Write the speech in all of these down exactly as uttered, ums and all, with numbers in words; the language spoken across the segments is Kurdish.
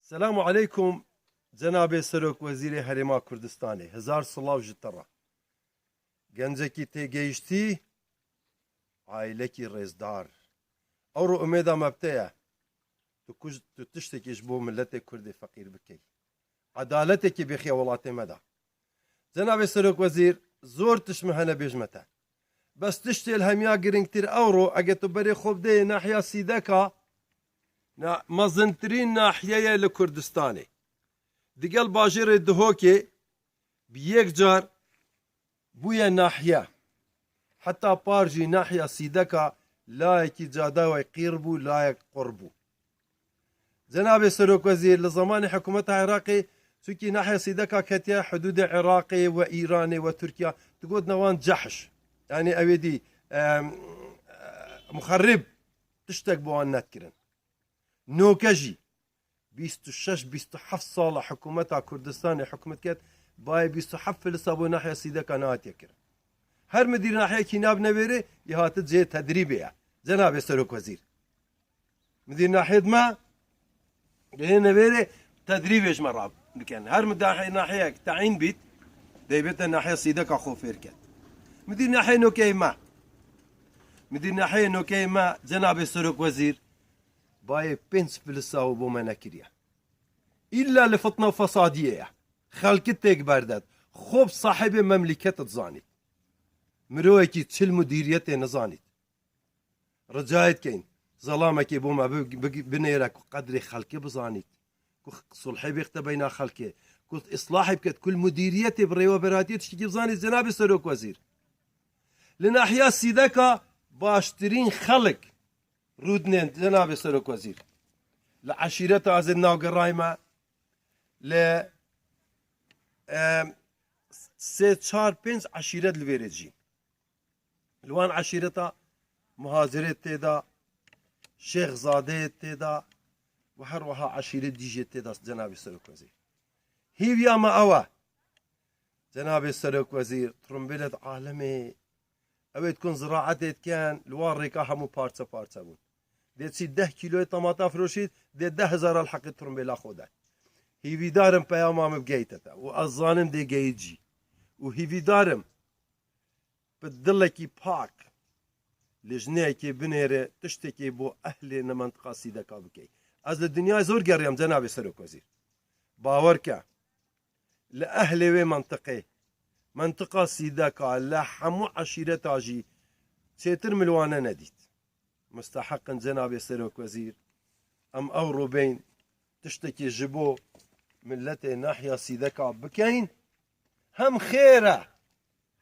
Selamu aleykum, Cenabê Serok Wezîrê Herêma Kurdistanê. Hezar silav ji te re. Gencekî têgeyiştî, aîlekî rêzdar. Ewro umêda me bi te ye. Tu kuj-, tu tiştekî ji bo miletê Kurdê feqîr bikey. Edaletekî bêxiya welatê me de. Cenabê Serok Wezîr, zor tişt min hene bêjme te. Bes tiştê li hemiya girîngtir ewro, ege tu berê xwe bideyê nahiya Sîdeka, na-, mezintirîn nahiye ye li Kurdistanê. Digel bajêrê Duhokê bi yek car bûye nahiye. Heta par jî nahiya Sîdeka layekî cadaway qîr bû, layek qur bû. Cenabê Serok Wezîr, li zemanê hikûmeta Iraqê, çunkî nahiya Sîdeka ketiye hidûdê Iraqê we Îranê we Tirkiye, digotin wan cehş. Yanî ew ê dî, em, muxerrib, tiştek bi wan nedikirin. Noke jî bîst û şeş bîst û heft sala hikûmeta Kurdistanê hikûmet ket, bayê bîst û heft filisa bo nahiya Sîdeka nehatiye kirin. Her midîr nahiyekî nav nevêrê, yê hati cihê tedrîbê ye. Cenabê Serok Wezîr. Midîr nahiyê me, lê nevêrê tedrîbê ji me re bikin. Her midîr nahiyek tayîn bît, deybête nahiya Sîdeka xwe fêr ket. Midîr nahiyê nokeyê me. Midîr nahiyê nokeyê me, Cenabê Serok Wezîr, bayê pênc filisa û bo me nekiriye. Îlla li fitna û fesadiyê ye. Xelkî têk berdet. Xwe bi sahibê memlîket dizanît. Mirovekî çil mudîriyetê nizanît. Ricayê dikeyn, zelamekê bo me bi-, bi-, binêre ku qedrê xelkê bizanît, ku sulhê bêxte beyna xelkê, ku îslahê biket, ku li mudîriyetê bi rêweberatiyê tiştekî bizanît, Cenabê Serok Wezîr. Li nahiya Sîdeka baştirîn xelk rûdinên, Cenabê Serok Wezîr. Li eşîreta ez ê navgerayme, li, em, sê, çar, pênc eşîret li vêrê jî. Li wan eşîreta Muhacirê tê de, Şêxzadeyê tê de û her wiha eşîrê dî jê tê de, Cenabê Serok Wezîr. Hîviya me ew e, Cenabê Serok Wezîr, trumbêlet alemê, ew ê dikun ziraetê dikin, li wan rêka hemû parçe parçe bûn. Dê çî deh kîloyê temata firoşît, dê deh hezara li heqê trumbêla xwe de. Hîvîdarim peyama min bigeyte te û ez zanim dê geyît jî. Û hîvîdarim bi dilekî pak li jineyekê binêre tiştekê bo ehlê ne mentiqa Sîdeka bikey. Ez li dinyayê zor geriyam, Cenabê Serok Wezîr. Bawer ke, li ehlê wê mentiqê, mentiqa Sîdeka, li hemû eşîreta jî çêtir min li wan nenedît. Musteheqin Cenabê Serok Wezîr, em ewro bên tiştekî ji bo miletê nahiya Sîdeka bikeyn, hem xêr e,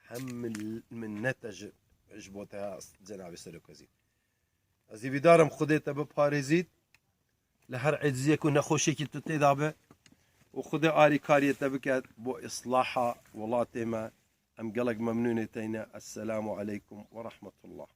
hem min-, minnet e ji, ji bo te, Cenabê Serok Wezîr. Ez hîvîdar im Xwedê te biparêzît, li her eciziyek û nexweşiyekî tu tê de be û Xwedê arîkariyê te bike bo îslaha welatê me. Em gelek memnûnê te ne. Esselamu aleykum we rehmetullah.